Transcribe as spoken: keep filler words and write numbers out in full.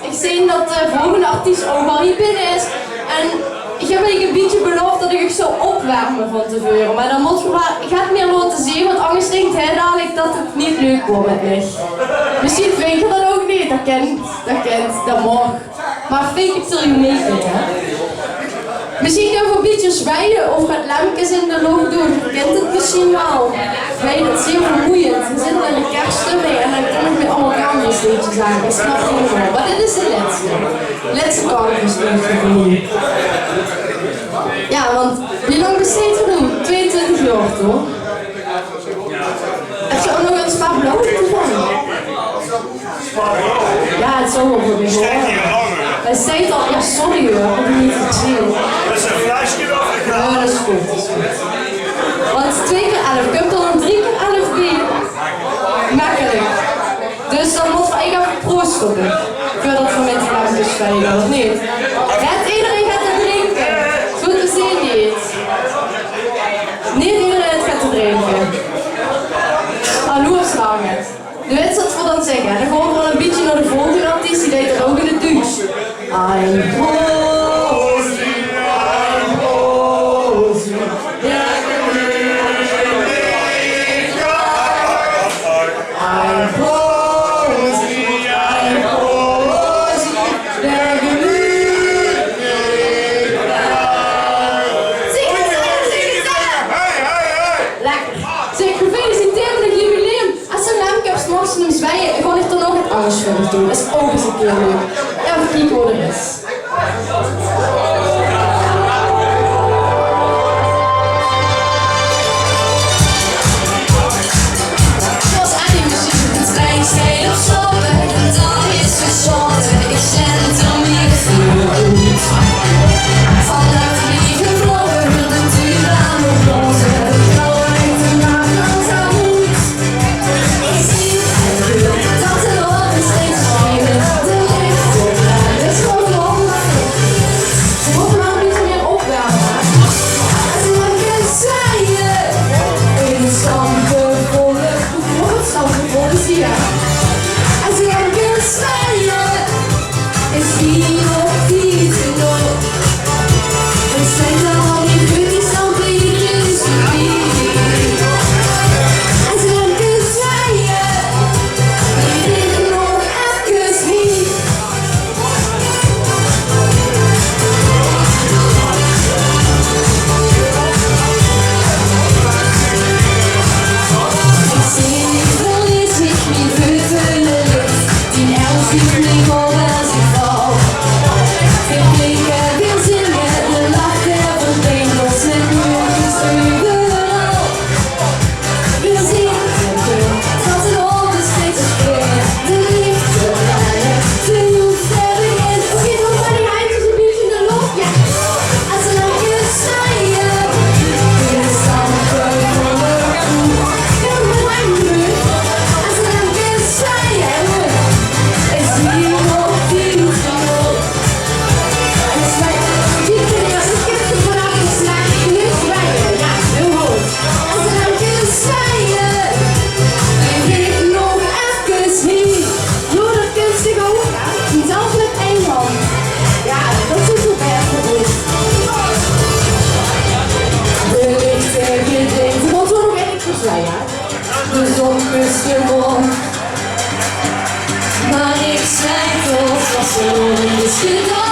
Ich zeen det de volgende artiest ouch al hie binne is. En ich höb eigelik ein bietje belaof det ich uch zou opwerme van te veure. Mer dan mót geer mer get mieë laote zeen, want angers dink hae dalik det 't neet leuk weurt mit mich. Mesjien vingt geer det ouch neet, det kint, det kint, det maag. Mer fake it till you make it, hè. Mesjien kónne v'r ein bietje zwieje of mit lempkes in de loch doon. Geer kint 't mesjien waal. Ich weit, 't is hiel vermoeiend. V'r zitte in de kerststömming en dan kómme v'r allemaol kerstleedjes aan. Ich snap 't hielemaol. Mer dit is de lètste. Lètste carnavalsleedje veur noe. Jao, want wie lang besteet geer noe? Twieëntwintig jaor, toch? Höbs se ouch nog ein paar blauwe toevallig? Jao, 't zou waal veur mich waal. Hae steit al, jao, sorry huur, ich höb 't neet gezeen. Is ein flesje of ein glaas? Jao, det is good, det is good. Want twieë kier elf kump dan drie kier elf bie. Mekkelik. Dus dan mótte v'r eigelik effe prooste, veurdet v'r mit die lempkes zwieje, of neet? Neet ederein geit 't drinke. Zo te zeen neet. Neet ederein geit 't drinke. Ah, noe is 't lang. Noe wèt geer waat v'r dan zègke. Dan gaon v'r waal ein bietje nao de volgende artiest, die deit det ouch in 't Duuts. Ein Prosit, ein Prosit, der Gemütlichkeit. Ein Prosit, ein Prosit, der Gemütlichkeit. Zing 't zelf, zing 't zelf. Lekker. Zèk, gefeliciteerd mit 't jubileum. Es se 'n lempke höbs, maags se 'm zwieje. Ich gaon dan ouch get angers veur dich doon. Det is ouch ins ein kier leuk. Effe kieke waat d'r is. Zoals aan die muziek. Het rijdt steeds op stappen, dat is geschoten. Ik slenter niet vooruit. Vandaag vliegen vloggen, de duur aan de roze. Vrouw uit de maag, als aan moet. Is niet het beeld dat de ogen steeds spelen. De licht op, het is gewoon. Ze motte nog ein bietje mieë opwerme. En ze lempkes zwieje. In 't stampevolle, in 't stampevolle, zie je. En ze lempkes zwieje. Is die nog niet genoeg? Het zijn allemaal die putty stampeetjes. En ze lempkes zwieje. Die liggen nog efkes niet. Ik zie verlies ik niet buiten de lucht. Die elf uur niet op als ik val. Ik denk er weer zin met de lach der verdenkels en morgens overal. We zien het punt dat het onderscheid is. De liefde blijft, de hoeft er weer in. Oké, doe maar die handjes een beetje in de lucht. Ja. Als een lampje zwaaien. In de stampen van de koe. Ja, maar lang niet. Als een lampje zwaaien. Is hier nog veel te veel. Het is maar, dit keer is het vanaf de slag. Nu zwaaien. Ja, heel hoog. As ik aan kin zwaaie, leef ik nog efkes hie. Jao, det kins se ouch, hè? Zelfs mit ein hand. Jao, det is zoe bès good. De lichte gedreef. Ze mót waal nog ein kier zwaaie, hè? De zon kust je mond. Maar ik zwaai toch, als de zon is gedaan.